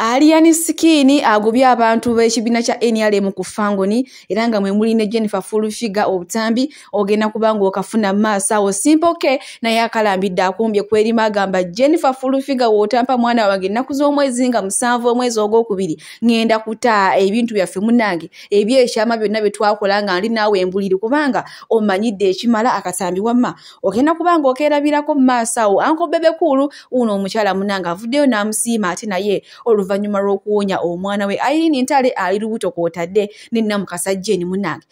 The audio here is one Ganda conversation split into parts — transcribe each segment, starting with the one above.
Alien Skin agobye abantu b'ekibiina kya NRM ku Fangoni era nga mwe muli ne Jennifer Full Figure. Obutambi ogenda kubanga okafuna maaso awo. Simple K naye akalambidde, akumbye kwerima, agamba Jennifer Full Figure, w'otampa mwana wange ennaku z'omwezi nga 7 omwezi ogwokubiri, ŋŋenda kuta ebintu byaffe munnange ebyekyama byonna bye twakola nga ndi naawe embuliri, kubanga omanyidde ekimala. Akatambi wamma ogenda kubanga okeerabirako mu maaso awo. Uncle Bebe Cool uno omukyala munnange avuddeyo n'amusiima, ate naye oluvannyuma lw'okuwonya omwana we Irene Ntale ali lubuto, kw'otadde ne Namukasa Jane munnange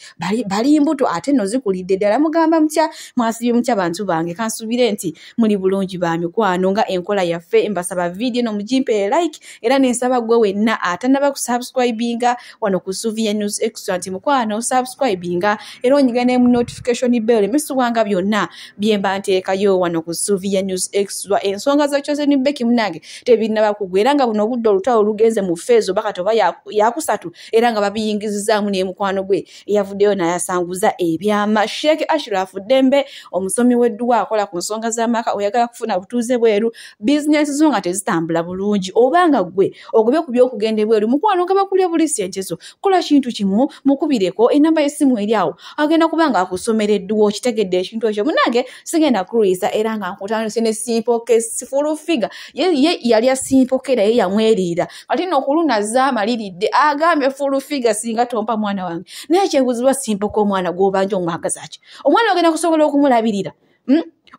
bali mbuto, ate nno zikulidde ddala. Mugamba mutya? Mwasibye mutya bantu bange? Kansubire nti muli bulungi ba mikwano. Nga enkola yaffe, mbasaba vidiyo no mugimpe like, era nensaba gwe wenna atannaba kusubscribinga wano ku Suvia News Extra nti mukwano subscribinga era onyiga ne mu notification bell emisubwanga byonna byemba nteekayo wano ku Suvia News Extra. Ensonga za Chosen Becky munnange tebinnaba kugwa, era nga buno obudde olutalo lugenze mu phase oba kati oba yakusatu, era nga babiyingizizaamu n'emukwano gwe eyavuddeyo n'ayasanguza ebyama. Sheikh Ashraf Dembe, omusomi w'edduwa, akola ku nsonga z'amaka, oyagala kufuna butuuze bweru, bizinensi zo nga tezitambula bulungi, oba nga ggwe ogobye ku by'okugenda ebweru, mukwano nga bakulya buli ssente zo, kola kintu kimu, mukubireko enamba y'essimu eri awo, agenda kuba nga akusomera edduwa. Okitegedde ekintu ekyo munange? Sigenda kulwisa, era nga nkutandise ne Simple K Full Figure. Ye yalya Simple K naye yamweriira, kati nno okulunaza amaliridde, agambye Full Figure, singa tompa mwana wange. Naye kyebuzibwa, Simple K, omwana gw'obanja omwagaza ki? Omwana ogenda kusobola okumulabirira?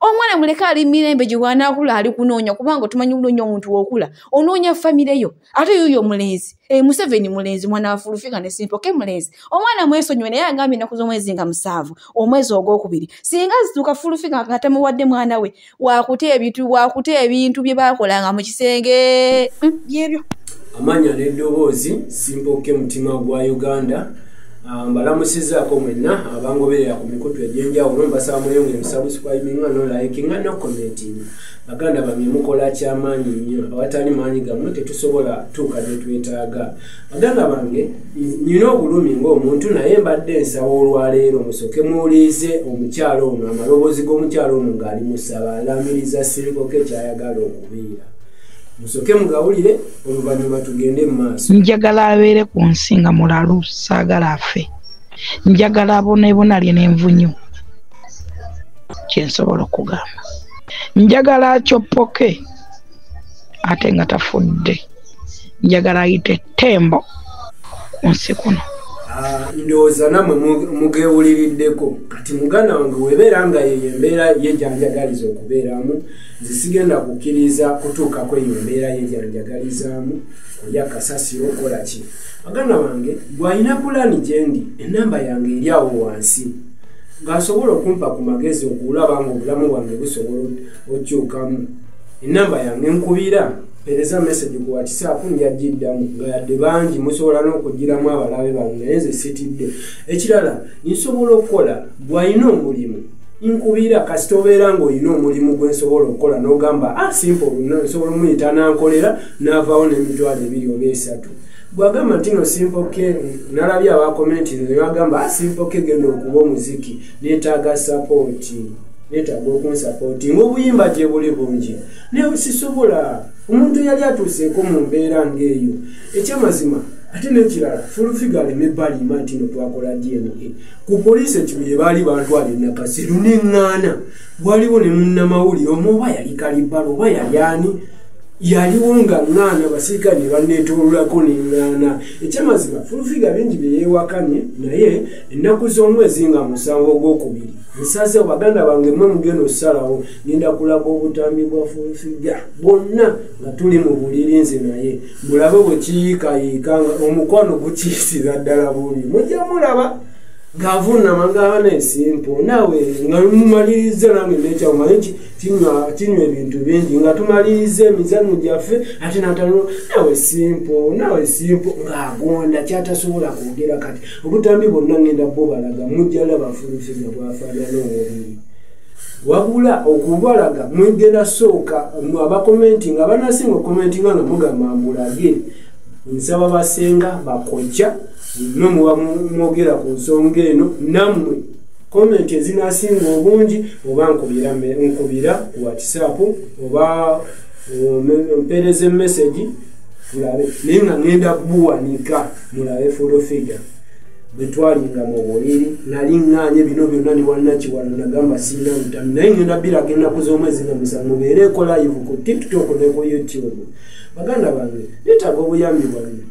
Omwana muleke ali mirembe gye, bw'anaakula ali kunoonya, kubanga tumanyi bulungi omuntu w'okula onoonya famire yo. Ate yuyo mulenzi e, Museveni mulenzi, mwana wa Full Figure ne Simple K mulenzi, omwana mwesonyiwe. Naye agambye ennaku z'omwezi nga 7 omwezi ogwokubiri, singa zituuka Full Figure nga tamuwadde mwana we, wakuta ebintu, wakuta ebintu bye baakolanga mu kisenge. Byebyo. Amanya n'eddoboozi, Simple K, mutima gwa Uganda. Mbalamusizaako mwenna abangoberera ku mikutu egy'enjawulo. Mbasaba mweyongere musubscribinga, no likinga, no commenting. Baganda bamye, mukola kyamaanyi nnyo, awatali maanyi gammwe tetusobola tuuka gye twetaaga. Baganda bange, nyina obulumi ng'omuntu, naye mbadde nsaba olwaleero musooke muwulirize omukyalo ono, amaloboozi g'omukyalo ono ng'ali musaba, alamiriza Simple K kyayagala okubeera. Musooke mugawulire, oluvannyuma tugende mu maaso. Njagala abeere ku nsi nga mulalu, saagala afe. Njagala aboneebona lye n'envunyu. Kyensobola okugamba, njagala akyoppoke ate nga tafudde. Njagala ayite tembo ku nsi kuno. Ndowooza nammwe mugewuliriddeko. Kati muganda wange, webeera nga yeyo embeera ye gyanjagaliza okubeeramu, nze sigenda kukkiriza kutuukako eyo embeera ye gyanjagalizaamu, kulya kasasiro, kola ki. Baganda bange, gwalina pulaani gye ndi, enamba yange eri awo wansi, ng'asobola okumpa ku magezi okulaba nga obulamu bwange busobola okyukamu. Enamba yange nkubira, mpereza message ku WhatsApp, njagiddamu, nga yadde bangi musobola n'okugiramu abalabe bange, naye nze sitidde. Ekirala nsobola okukola, bw'alina omulimu nkubira. Kasita obeera ng'olina omulimu gwe nsobola okukola n'ogamba, ah, Simple, nsobola omuyita nankolera n'avaawo n'emitwalo 2 oba 3. Bwagamba nti no Simple K, nalabye abakomenti ne bagamba, ah, Simple K, genda okuba omuziki, neetaaga support, neetaaga okunsapootinga, obuyimba gye buli bungi naye sisobola. Omuntu yali atuuseeko mu mbeera ng'eyo, ekyamazima. Ate n'ekirala, Full Figure aleme balima nti no twakola DNA ku poliisi ekibuye, baali bantwala enakasiru neŋŋaana. Waliwo ne munnamawulire omu, oba yali Kalibala oba yali ani, yaliwo nga ŋŋaana, abasirikale ne banneetoololako neŋŋaana. Ekyamazima, Full Figure bingi bye yeewakanye, naye ennaku z'omwezi nga 7 ogwokubiri nsazeewo. Baganda bange, mwe mugenda osalawo. Ngenda kulaga obutambi bwa Full Figure bwonna nga tuli mu buliri nze naye, mulabe bwe kiyiikayiika nga omukwano gukiisiza ddala bubi. Mujja mulaba ng'avunnama ng'aba e Simple, naawe nga mumaliriza nange nekyamanyi kinywa ebintu bingi, nga tumaliriza emizannyo gyaffe, ate natano, naawe Simple, naawe Simple, ng'agonda kyatasobola kwogera. Kati obutambi bwonna ngenda bubalaga, mujja laba Full Figure bwafaanana omubiri. Wabula okubalaga mwegenda sooka abakomentinga, abanasinga okukomentinga nga mugamba mbulage, nsaba basenga bakojja mwe muba mwogera ku nsonga eno, nammwe comment ezinasinga obungi, oba nkubira ku WhatsApp oba mpeereza emessage. Tulabe naye nga ŋŋenda buwanika mulabe Full Figure bwe twalinga mu buliri nali ŋŋaanye bino byonna ne wannakiwala nagamba sirina butambi naye ŋŋenda biraga ennaku z'omwezi nga 7 mubeereeko live ku TikTok ne ku YouTube. Baganda bange neetaaga obuyambi bwammwe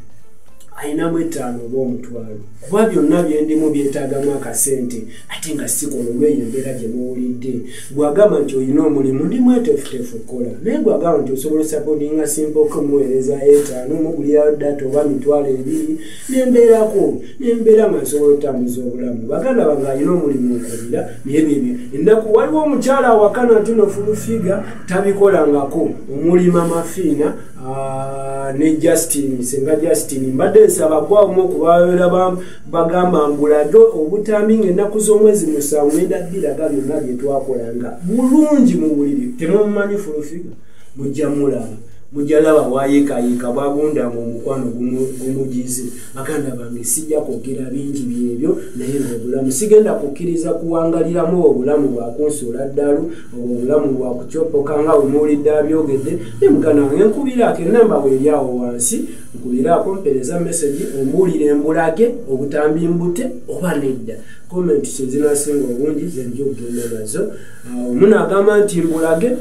ayinamu 5 oba 5,000 kuba byonna byendimu byetaagamu akasente ate nga sikola olw'eyo embeera gye muwulidde. Bw'agamba nti olina omulimu ndi mweteefuteefu kukola naye bw'agamba nti osobola osupportinga Simple K muweereza 5 mugulira data oba 20,000 nembeerako nembeera nga nsobola otambuza obulamu. Baganda bange alina omulimu nkolera naye byebyo ennaku waliwo omukyala awakana nti no Full Figure tabikolangako omulima Mafiina ne Justin Senga Justin mbadde nsaba gwamu okubabeera bagamba mbulage obutambi ng'ennaku z'omwezi 7 ngenda biraga byonna bye twakolanga bulungi mu buliri. Temumanyi Full Figure mujja mulaba mujja laba wayiikayiika bwagunda mu mukwano gumugize. Baganda bange sijja kwogera bingi byebyo naye ng'obulamu sigenda kukkiriza kuwangaliramu obulamu bwakunsuula ddalu obulamu bwakukyopoka nga bwe muwulidde abyogedde. Ne muganda wange nkubiraako ennamba bw'eri awo wansi nkubiraako mpeereza message ombuulire embulage obutambi mbute oba nedda. Comment zinasinga obungi ze nja okugenda nazo. Omunaagamba nti mbulage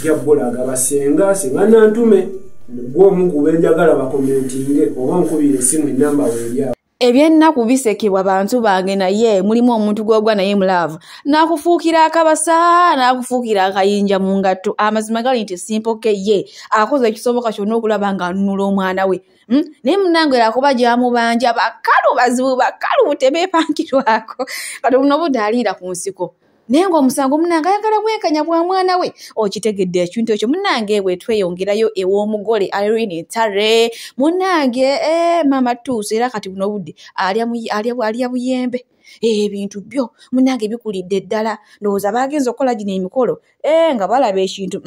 jabbulaga basenga senga nantume gwomu ku benjagala bakomentinge oba nkubira essimu ennamba weeri awo. Ebyennaku bisekebwa bantu bange naye mulimu omuntu gw'ogwa naye mulaavu n'akufuukira akabasa n'akufuukira akayinja mu ngatto. Amazima gali nti Simple K ye akoze ekisoboka kyonna okulaba ng'anunula omwana we. Naye munnange era kuba gy'amubanja bakalu bazibu bakalu tebeepankirwako kati buno budde aliira ku nsiko naye ng'omusango munnange ayagala bwenkanya bwa mwana we. Okitegedde ekintu ekyo munnange bwe tweyongerayo ew'omugole Irene Ntale munnange maama tuuse era kati buno budde alya buyembe. Ebintu byo munnange bikulidde ddala ndowooza baagenze okukola gino emikolo nga balaba ekintu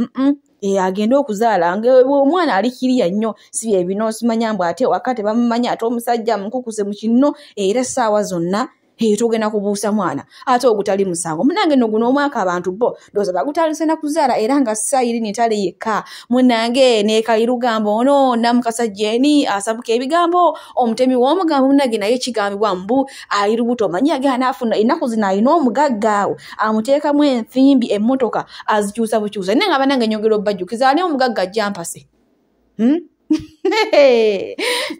agenda okuzaala omwana ali kiriya nnyo si bye bino simanya mbu ate waka tebamumanya ate omusajja mukukuse mu kinno era essaawa zonna tugenda kubuusa mwana ate ogutali musango. Munnange nno guno omwaka abantu bo ndowooza bagutandise na kuzaala era nga Irene Ntale yekka munnange ne Kalirugambo ono Namukasa Jeni asabuka ebigambo omutemi w'omugambo munnange naye kigambibwa mbu ali lubuto omanyi agenda n'afuna ennaku zino alina omugagga awo amuteekamu ensimbi emmotoka azikyusa bukyusa naye nga bannange nyongera obbajjukiza ani omugagga ajjampase.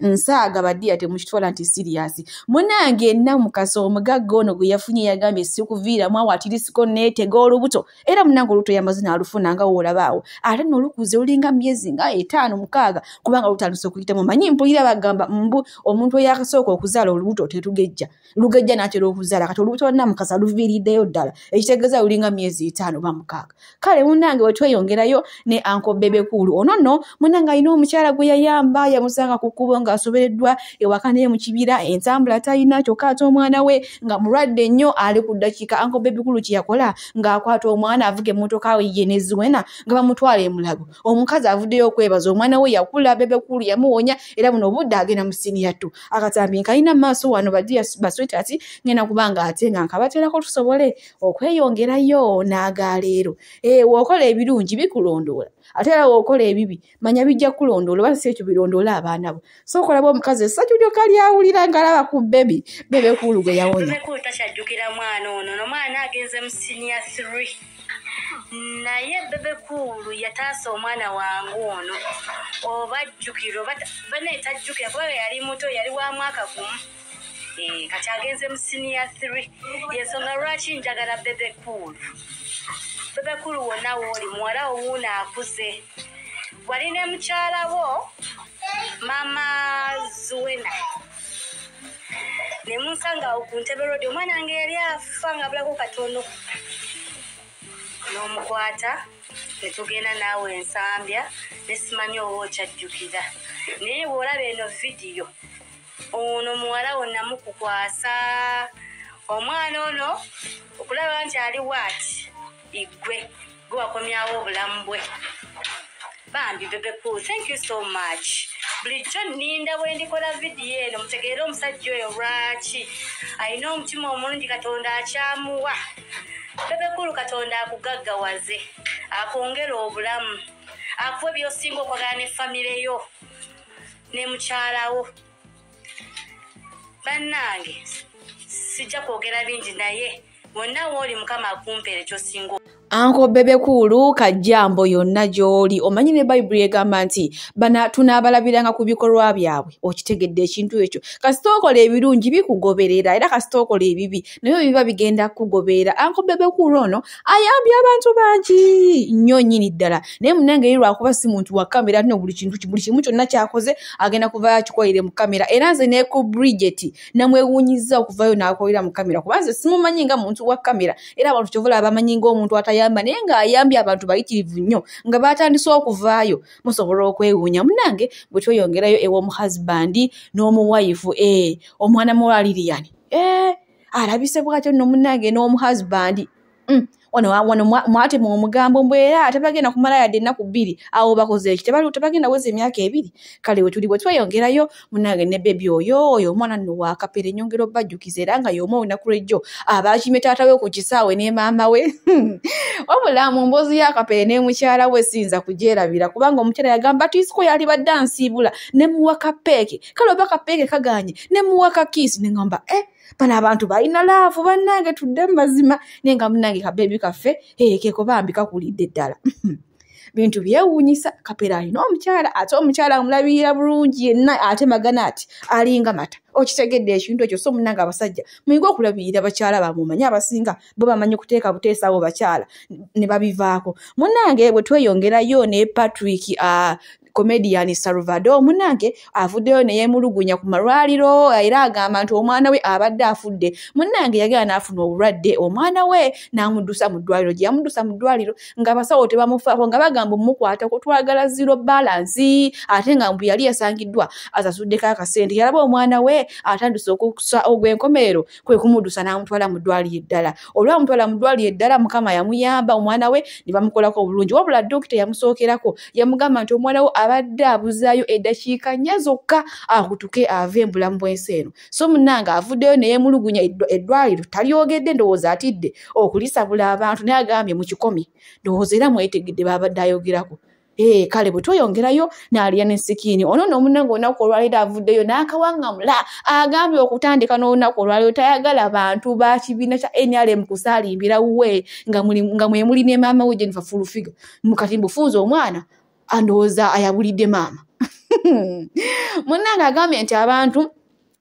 Nsaaga badiya temukitwala nti serious. Munnange Namukasa omugagga ono gwe yafunye yagambye sikuviiramu awo atirisiko neetega olubuto era munnange olubuto yamaze n'alufuna nga w'olaba awo ate n'olukuze lulinga myezi nga 5 6 kubanga lutandise okuyitamu. Manyi mpulira bagamba mbu omuntu eyakasooka okuzaala olubuto tetugejja lugejja n'atera okuzaala kati olubuto lwa Namukasa luviiriddeyo ddala ekitegeeza lulinga myezi 5 oba 6. Kale munnange bwe tweyongerayo ne Uncle Bebe Cool ono nno munnange alina omukyala gwe yayamba yamusanga ku kkubo ng'asobereddwa ewaka naye mu kibira entambula talina kyokka ate omwana we nga mulwadde nnyo ali ku ddakiika. Uncle Bebe Cool kye yakola ng'akwata omwana avuga emmotoka ye ne Zuena nga bamutwala e Mulago. Omukazi avuddeyo okwebaza omwana we yakula Bebe Cool yamuwonya era buno obudde agenda mu siniya 2. Akatambi nkalina mu maaso wano badiya basweetati ngenda kubanga ate nga nkabateerako tusobole okweyongerayo n'agaleero. W'okola ebirungi bikulondoola ate era w'okola ebibi manya bijja kulondoola oba si ekyo birondoola abaana bo. So okolaba omukazi essanyu lyokka lyawulira ng'alaba ku Bebe Bebe Cool gwe yawonya. Bebe Cool takyajjukira mwana ono n'omwana agenze mu siniya 3 naye Bebe Cool yataasa omwana wange ono oba ajjukira oba banaye tajjukira kuba yali muto yali wa mwaka gumu. Kati agenze mu siniya 3 yensonga lwaki njagala Bebe Cool. Bebe Cool wonna w'oli muwala wo wuuno akuze wali ne mukyala wo Mama Zuena ne munsanga awo ku Ntebe Road omwana wange yali afa nga abulako katono n'omukwata ne tugenda naawe Ensambya ne simanyi oba okyajjukira naye bw'olaba eno vidiyo ono muwala wo namukukwasa omwana ono okulaba nti ali waati igwe gwe wakomyawo obulamu bwe. Bambi Bebe Cool, thank you so much. Bulijjo nninda bwe ndikola vidiyo eno mutegeere omusajja oyo lwaki alina omutima omulungi Katonda akyamuwa. Bebe Cool Katonda akugaggawaze akwongere obulamu akuwe by'osinga okwagala ne famire yo. Ne mukyalawo. Bannange sijja kwogera bingi, naye wonna wooli Mukama akumpeere ky'osinga. Uncle Bebe Cool kajjambo yonna gy'oli. Omanyi ne Bayibuli egamba nti bana tunaabalabiranga ku bikolwa byabwe. Okitegedde ekintu ekyo. Kasita okola ebirungi bikugoberera, era kasita okola ebibi naye biba bigenda kukugoberera. Uncle Bebe Cool ono ayambye abantu bangi nnyo nnyini ddala, naye munnange ye lwakuba si muntu wa kamera, nno buli kintu buli kimu kyonna ky'akoze agenda kuvayo akikolere mu kamera. Era nze ne ku Bridget namwewuunyizza okuvayo n'akolera mu kamera, kuba nze simumanyi nga muntu wa kamera, era abantu kyova olaba bamanyi ng'omuntu atayamba, naye ng'ayambye abantu bayitirivu nnyo nga batandise okuvaayo. Musobola okwewuunya munnange bwe tweyongerayo ew'omuhusband n'omuwayifu, omwana muwala Lilian alabise bw'atyo nno munnange n'omuhusband. Wano mwatema omugambo mbu era tebagenda kumala yadde ennaku 2, awo bakoze eki? Tebagenda weza emyaka 2. Kale we tuli bwe tweyongerayo munnange ne bebi oyo omwana nno wa Kapere, nnyongera obbajjukiza era nga y'omu olunaku lw'ejjo abaakimye taata we ku kisaawe ne maama we. Wabula mu mboozi ya Kapere ne mukyala we siyinza kugyerabira, kubanga omukyala yagamba Tisiko yalibadde ansiibula ne muwa kapeeke, kale oba kapeeke kagaanye ne muwa kakiisi, ne ŋŋamba bano abantu balina laavu bannange, tudde mu mazima. Naye nga munnange kabebi kaffe keko bambi kakulidde ddala. Bintu byewuunyisa. Kapere alina omukyala, ate omukyala amulabirira bulungi yenna, ate magana ati alinga mata. Okitegedde ekintu ekyo. So munnange abasajja muyige okulabirira bakyala bammwe, omanyi abasinga bo bamanyi kuteeka buteesa abo bakyala ne babivaako. Munnange bwe tweyongerayo ne Patrick comedian Salvador, munnange avuddeyo ne yeemulugunya ku malwaliro, era agamba nti omwana we abadde afudde. Munnange yagenda n'afuna obulwadde, omwana we n'amuddusa mu ddwaliro. Gye yamuddusa mu ddwaliro ng'abasawo tebamufaako, nga bagamba omukwatako twagala zero balance, ate nga mbu yali yasangiddwa asasuddeko akasente. Yalaba omwana we atandise okussa ogw'enkomerero, kwe kumuddusa n'amutwala mu ddwaliro eddala. Olwamutwala mu ddwaliro eddala, Mukama yamuyamba, omwana we ne bamukolako obulungi. Wabula dokita yamusookerako yamugamba nti omwana we abadde abuzaayo eddakiika 4 zokka akutuke ave mu bulamu bw'ensi eno. So munnange avuddeyo ne yeemulugunya eddwaliro talyogedde, ndowooza atidde okulisabula abantu, naye agambye mukikomye. Ndowooza era mwetegedde babadde ayogerako. Kale bwe tweyongerayo n'alya ne sikiini. Ono nno munnange olunaku olwaleero avuddeyo n'akawaŋŋamula, agambye okutandika n'olunaku olwaleero tayagala bantu ba kibiina kya NRM kusaalimbira wuwe nga mwe muli ne maama we Jennifer Full Figure. Kati mbufunze omwana andowooza ayabulidde maama. Munnange agambye nti abantu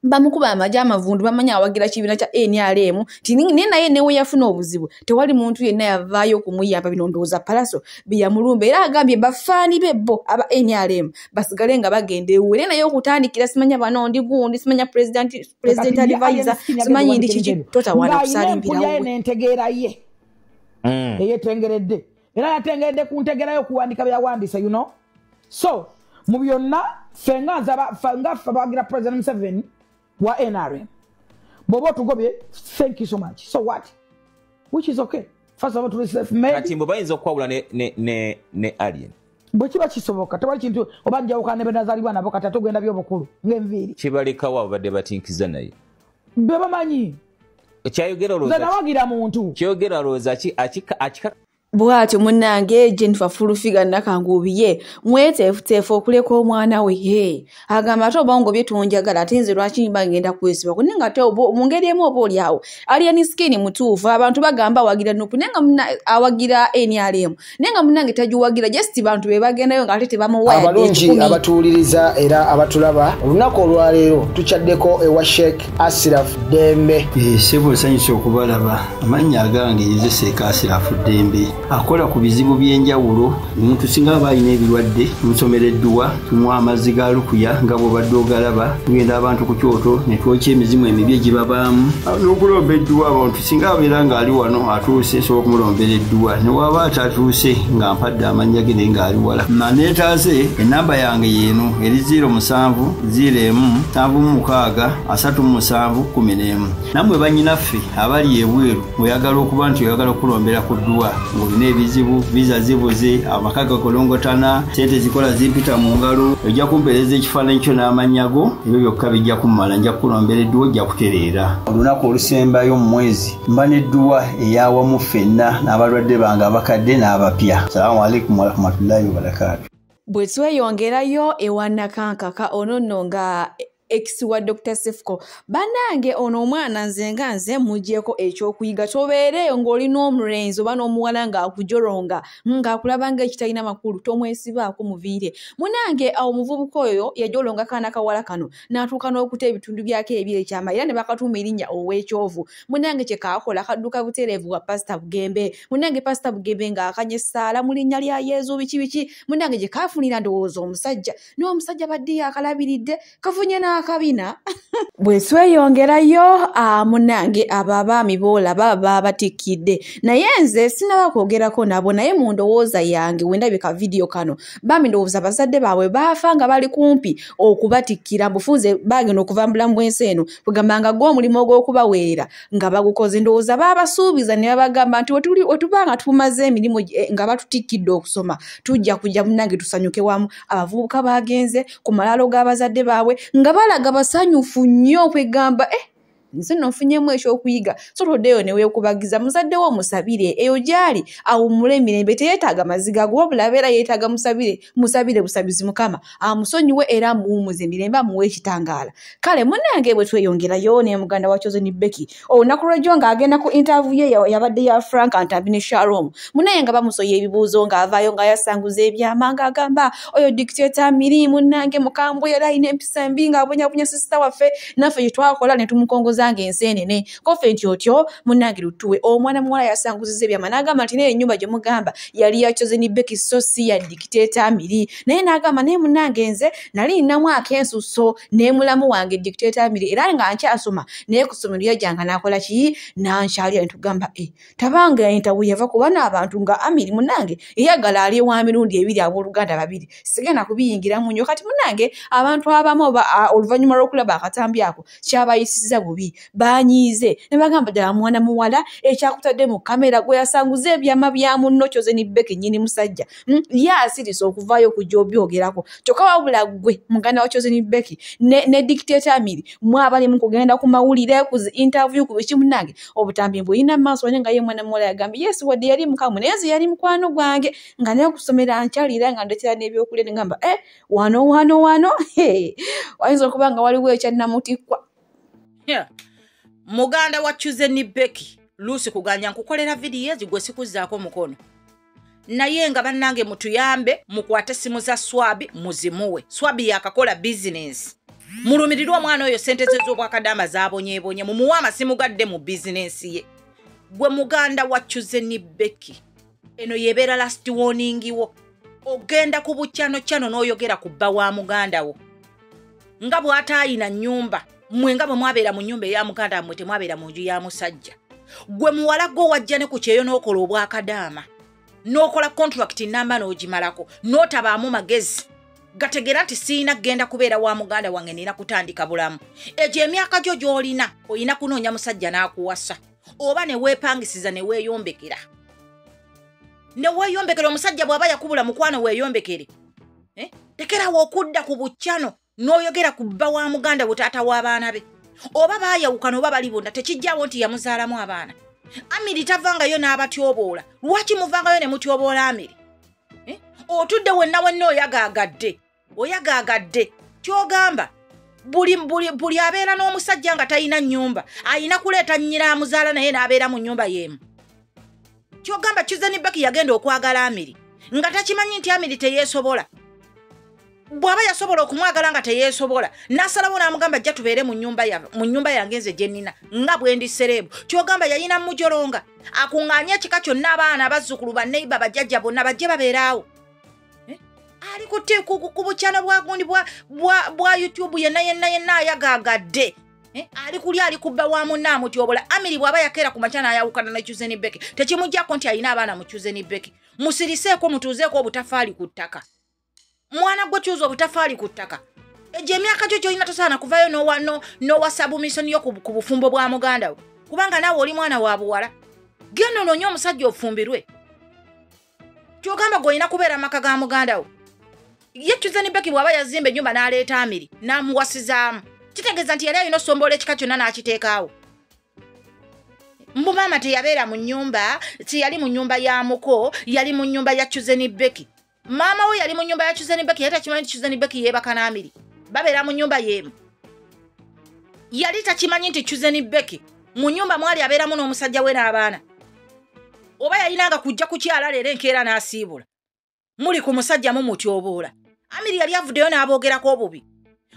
bamukuba amagye amavundu, bamanyi awagira kibiina kya NRM, nti naye ne we yafuna obuzibu tewali muntu yenna yavaayo okumuyamba. Bino ndowooza Palaso bye yamulumba, era agambye bafaani be bo aba NRM basigale nga bagenda ewuwe, naye okutandikira simanya bano ndi gundi, simanya president advisor, simanyi ndi kiki, totawaana kusaalimbira wuwe. N'entegeera ye eyetengeredde, era yatengeredde ku ntegeerayo okuwandiika bye yawandiise, you know. So mu byonna ffe nga ffe abawagira President Museveni wa NRM, bw'oba otugobye, thank you so much, so what, which is okay. First of all, tuli self made. Kati mbu bayinza okukwawula ne Alien. Bwe kiba kisoboka, tewali kintu oba njawukana ne be nazaalibwa nabo, kati ate ogenda by'obukulu ng'enviiri. Kibalekawo abo badde batinkiza naye. Be bamanyi. Kyayogera Nze olowooza nawagira muntu. Kyayogera olowooza akika Bw'atyo munnange Jennifer Full Figure Nakanguubi mweteefuteefu okuleka omwana we. Ye agamba ate oba ngobye tonjagala, ate nze lwaki mba ngenda kwesibako, naye nga ate mu ngeri emu oba oli awo Alien Skin mutuufu. Abantu bagamba awagira NUP, naye nga awagira NRM, naye nga munnange tagiwagira, just bantu be bagendayo nga ate tebamuwa yadde Abalungi ekikumi. Abatuwuliriza era abatulaba, olunaku olwaleero tukyaddeko ewa Sheikh Asiraf Dembe. Ssebo, nsanyuse okubalaba. Amannya agange nze Sheikh Asirafu Ddembe, akola ku bizibu by'enjawulo. Omuntu singa aba alina ebirwadde, tumusomera edduwa, tumuwa amazzi ga lukuya nga bw'obadde ogalaba. Tugenda abantu ku kyoto ne twokya emizimu emibi egibabaamu n'okulomba edduwa. Abantu singa abeera ng'ali wano atuuse, nsobola okumulombera edduwa, ne waba atatuuse nga mpadde amannya ge naye ng'ali wala naneetaase. Ennamba yange yeeno eri 07 01 76 37 11. Nammwe bannyinaffe abali ebweru, oyagala okuba nti oyagala okulombera ku dduwa ng'olina ebizibu, visa zibuze, amaka gakolongotana, sente zikola zimpita mu ngalo, ojja kumpeereza ekifaananyi kyo n'amannya go, ebyo byokka bijja kummala, nja kukulombera edduwa, ojja kutereera. Olunaku olusembayo mu mwezi mba n'edduwa eyawamu ffenna n'abalwadde bange abakadde n'abapya. Salaamu alaikum warahmatullahi wabarakaatu. Bwe tweyongerayo ewa Nakankaka, ono nno nga ex wa Dr. Sefco, bannange ono omwana nze nga nze mugyeko ekyokuyiga. Tobeereyo ng'olina omulenzi oba n'omuwala ng'akujoronga, ng'akulaba ng'ekitalina makulu, tomwesibaako, muviire. Munange awo omuvubuka oyo yajolonga kaana kawala kano n'atuuka n'okuta ebitundu byako ebyekyama, era ne bakatuuma erinnya ow'ekyovu. Munange kye kaakola, kadduka butereevu wa Pasita Bugembe. Munange Pasita Bugembe ng'akanya essaala mu linnya lya Yezu, biki biki. Munange gye kaafunira ndowooza omusajja, n'omusajja badde yakalabiridde, kafunye n'akabina. Bwe tweyongerayo, munange abo abaami boolaba baabatikkidde, naye nze sinaba kwogerako nabo, naye mu ndowooza yange wendabika vidiyo kano, bambi ndowooza bazadde baabwe baafa nga bali kumpi okubatikkira. Mbufunze bagenda okuva mu bulamu bw'ensi eno, kugamba nga gwe omulimu ogw'okubaweerera nga bagukoze. Ndowooza baabasuubiza ne babagamba nti wetuba nga tumaze emirimu nga batutikkidde okusoma, tujja kujja munange tusanyuke wamu. Abavubuka bagenze ku malaalo g'abazadde baabwe nga balaga basanyufu nnyo, okwegamba nze nno nfunyemu ekyokuyiga. So toddeyo ne weekubagiza muzadde wo, omusabire eyo gy'ali awummule emirembe. Teyeetaaga maziga go, wabula abeera yeetaaga musabire, musabire busabizi Mukama amusonyiwe era amuwummuze emirembe, amuwe ekitangaala. Kale munnange bwe tweyongerayo ne muganda wa Chosen Becky, olunaku lw'ejjo ng'agenda ku interview ye yabadde ya Frank Ntambi ne Shalom, munnaye nga bamusoya ebibuuzo, ng'avaayo ng'ayasanguza ebyama, ng'agamba oyo dictator Miri munnange mukambwe, era alina empisa embi, ng'abonyabonya sisita waffe, naffe gye twakola ne tumukongoza ng'enseenene kofe nti otyo. Munnange lutuwe omwana muwala yasanguziza ebyama n'agamba nti naye ennyumba gye mugamba yali ya Chosen Becky, so si ya dictator Miri. Naye n'agamba naye munnange nze nali nnamu ak'ensuso ne mulamu wange dictator Miri, era nga nkyasoma naye ku ssomero yajjanga n'akola ki, nankyalira. Ne tugamba tabanga entabu yava ku bano abantu nga Amiri munnange eyagala ali ewa mirundi ebiri, abooluganda babiri, sigenda kubiyingiramu nnyo. Kati munnange abantu abamu oba oluvannyuma lw'okulaba akatambi ako kyabayisizza bubi, banyiize ne bagamba ddala mwana muwala ekyakutadde mu kamera gwe yasanguza ebyama bya munno Chosen Becky nnyini musajja, ye asirise okuvaayo okujja obyogerako. Kyokka wabula ggwe muganda wa Chosen Becky ne dictator Amiri mwabali mu kugenda ku mawulire, ku zi interview, ku biki. Munnange obutambi mbulina mu maaso, naye nga ye mwana muwala yagambye yes, wadde yali mukamwe, naye nze yali mukwano gwange, nga naye okusomera nkyalira, nga ndetera n'ebyokulya. Ne ngamba wano wano wano wayinza okuba nga waliwo ekyannamutikkwa. Muganda wa Chosen Becky Lucy kuganya nkukolera vidiyo ezi gwe sikuzzaako mukono, naye nga bannange mutuyambe, mukwate essimu za Swabi muzimuwe. Swabi yakakola bizinensi, mulumirirwe omwana oyo sente ze z'obwakadaama zaabonyeebonye, mumuwe amasimu gadde mu bizinensi ye. Gwe muganda wa Chosen Becky, eno yebeera last warning wo. Ogenda ku bukyano kyano n'oyogera ku bba wa muganda wo nga bw'ataayina nnyumba. Mmwe nga bwe mwabeera mu nnyumba eya muganda wammwe, temwabeera mu nju ya musajja. Gwe muwala gwo wajja ne ku kyeyo n'okola obwakadaama, n'okola contract namba n'ogimalako, n'otabaamu magezi gategeera nti siina kugenda kubeera wa muganda wange, nina kutandika bulamu. Egyo emyaka gyo gy'olina, olina kunoonya musajja n'akuwasa, oba ne weepangisiza ne weeyombekera, ne weeyombekera. Omusajja bw'aba yakubula mukwano, weeyombekere. Tekerawo okudda ku bukyano n'oyogera ku bba wa muganda we, taata w'abaana be. Oba baayawukana oba bali bonna, tekijjawo nti yamuzaalamu abaana. Amiri tavangayo n'abatyoboola. Lwaki muvangayo ne mutyoboola Amiri? Otudde wenna wenna oyagaagadde, oyagaagadde. Kyogamba buli buli buli abeera n'omusajja nga talina nnyumba ayina kuleeta nnyina amuzaala naye n'abeera mu nnyumba y'emu? Kyogamba Chosen Becky yagenda okwagala Amiri nga takimanyi nti Amiri teyeesobola? Bw'aba yasobola okumwagala nga teyeesobola, n'asalawo n'amugamba jja tubeere mu nnyumba yange nze gye nnina nga bwe ndi celeb, kyogamba yayina mujolonga akuŋŋaanye ekika kyonna, abaana, abazzukulu, banneiba, bajjajja bonna bajje babeeraawo? Ali ku bukyano bwa gundi bwa YouTube, yenna yenna yenna ayagaagadde. Ali kuli ali kubba wa munna amutyobola. Amiri bw'aba yakeera ku makya n'ayawukana ne Chosen Becky, tekimuggyako nti alina abaana mu Chosen Becky. Musiriseeko, mutuuzeeko obutafaali ku ttaka. Mwana gwe kyuza obutafaali ku ttaka. Egyo emyaka gyo gyolina tosaana kuvayo n'owa submission yo ku bufumbo bwa muganda wo, kubanga naawe oli mwana wa buwala. Genda onoonye omusajja ofumbirwe. Kyogamba gw'olina kubeera amaka ga muganda wo? Ye Chosen Becky bw'aba yazimba ennyumba n'aleeta Amiri n'amuwasizaamu, kitegeeza nti yali alina osombola ekika kyonna n'akiteekaawo? Mbu maama teyabeera mu nnyumba, tiyali mu nnyumba ya muko, yali mu nnyumba ya Chosen Becky. Maama we yali mu nnyumba ya Chosen Becky, yali takimanyi nti Chosen Becky yeebaka n'Amiri, babeera mu nnyumba y'emu. Yali takimanyi nti Chosen Becky mu nnyumba mwali abeeramu n'omusajja we n'abaana. Oba yalinanga kujja kukyala leero enkeera n'asiibula. Muli ku musajja mumutyoboola. Amiri yali avuddeyo n'aboogerako obubi.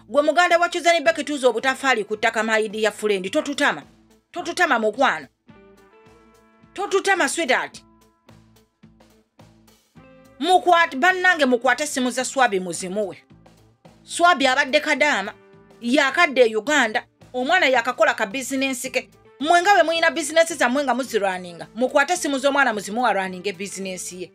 Gwe muganda wa Chosen Becky tuuza obutafaali ku ttaka mayidi ya fulendi. Totutama. Totutama mukwano. Totutama sweetheart. Mukwate bannange, mukwate essimu za Swabi muzimuwe. Swabi abadde kadaama, yakadde e Uganda, omwana yakakola ka bizinensi ke. Mwe nga bwe mulina bizinensi zammwe nga muzirwaninga, mukwate essimu z'omwana muzimuwe alwaninga ebizinensi ye.